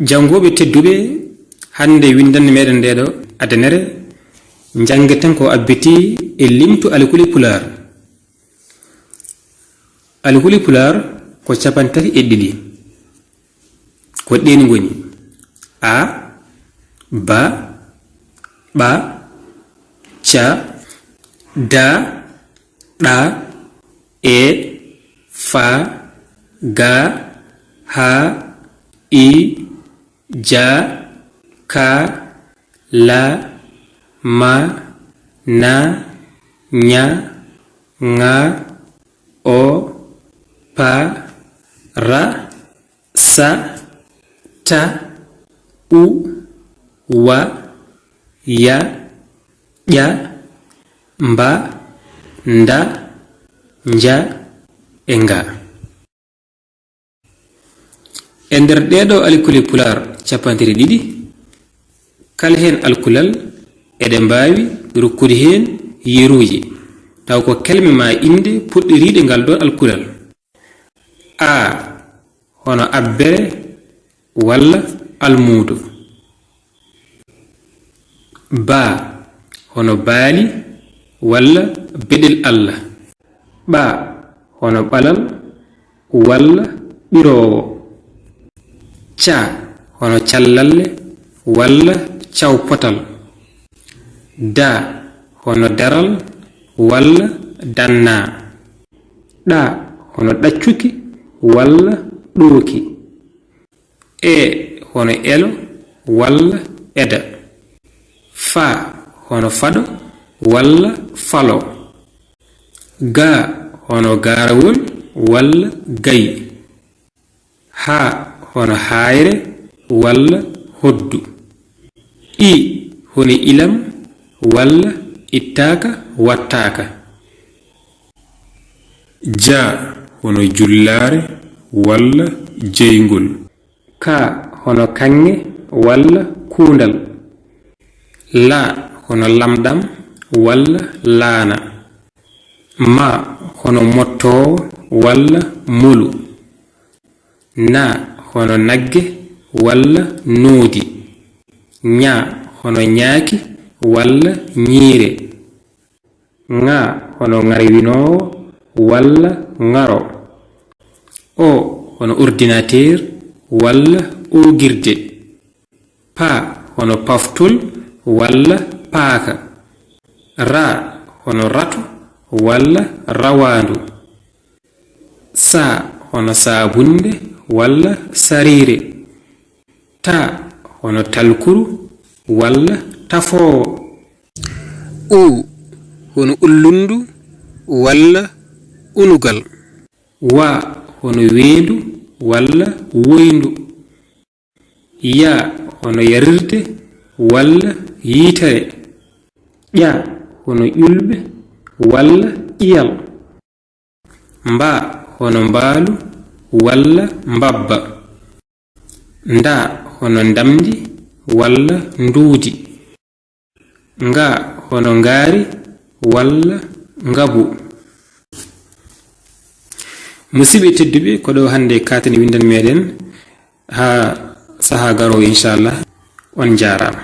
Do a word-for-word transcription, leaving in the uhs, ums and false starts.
Janngooɓe tedduɓe, hannde winndannde meɗen ndeɗo adanere, njanngeten ko abbiti e limtu alkule pulaar. Alkule pulaar ko cappanɗe tati e ɗiɗi. Ko ɗeen ngoni: a, ba, ɓa, ca, da, ɗa, e, fa, ga, ha, i, ja, ka, la, ma, na, ɲa, ŋa, o, pa, ra, sa, ta, u, wa, ya, ƴa, mba, nda, nja, e nga. E nder ɗeeɗo alkule pulaar cappanɗe tati e ɗiɗi, kala heen alkulal eɗe mbaawi rokkude heen yeruuji, taw ko kelme maa innde puɗɗoriiɗe ngal ɗoon alkulal. A, hono abbere walla almuudo. Ba, hono baali walla beɗel Alla. Ɓa, hono ɓalal walla ɓiroowo. Ca, hono callalle walla cawpotal. Da, hono daral walla dannaa. Ɗa, hono ɗaccuki walla ɗooki. E, hono elo walla eda. Fa, hono faɗo walla falo. Ga, hono gaarawol walla gayi. Ha, hono haayre walla hoddu. I, hono ilam walla ittaaka wattaaka. Ja, hono jullaare walla jeyngol. Ka, hono kaŋŋe walla kuundal. La, hono lamɗam walla laana. Ma, hono mottoowo walla molu. Na, hono nagge walla noodi. Ɲa, hono ɲaaki walla ɲiire. Ŋa, hono ŋarwinoowo walla ŋaro. O, hono ordinateur walla oogirde. Pa, hono paftol walla paaka. Ra, hono rato walla rawaandu. Sa, hono saabunnde walla sariire. Ta, hono talkuru walla tafoowo. U, hono ullundu walla unugal. Wa, hono weendu walla woyndu. Ya, hono yarirde walla yitere. Ƴa, hono ƴulɓe walla ƴiyal. Mba, hono mbaalu walla mbabba. Nda, hono ndamndi walla nduudi. Nga, hono ngaari walla ngabu. Musidɓe tedduɓe, ko ɗo hannde katin winndannde meɗen. Haa sahaa garoowo, inchallah. On njaaraama.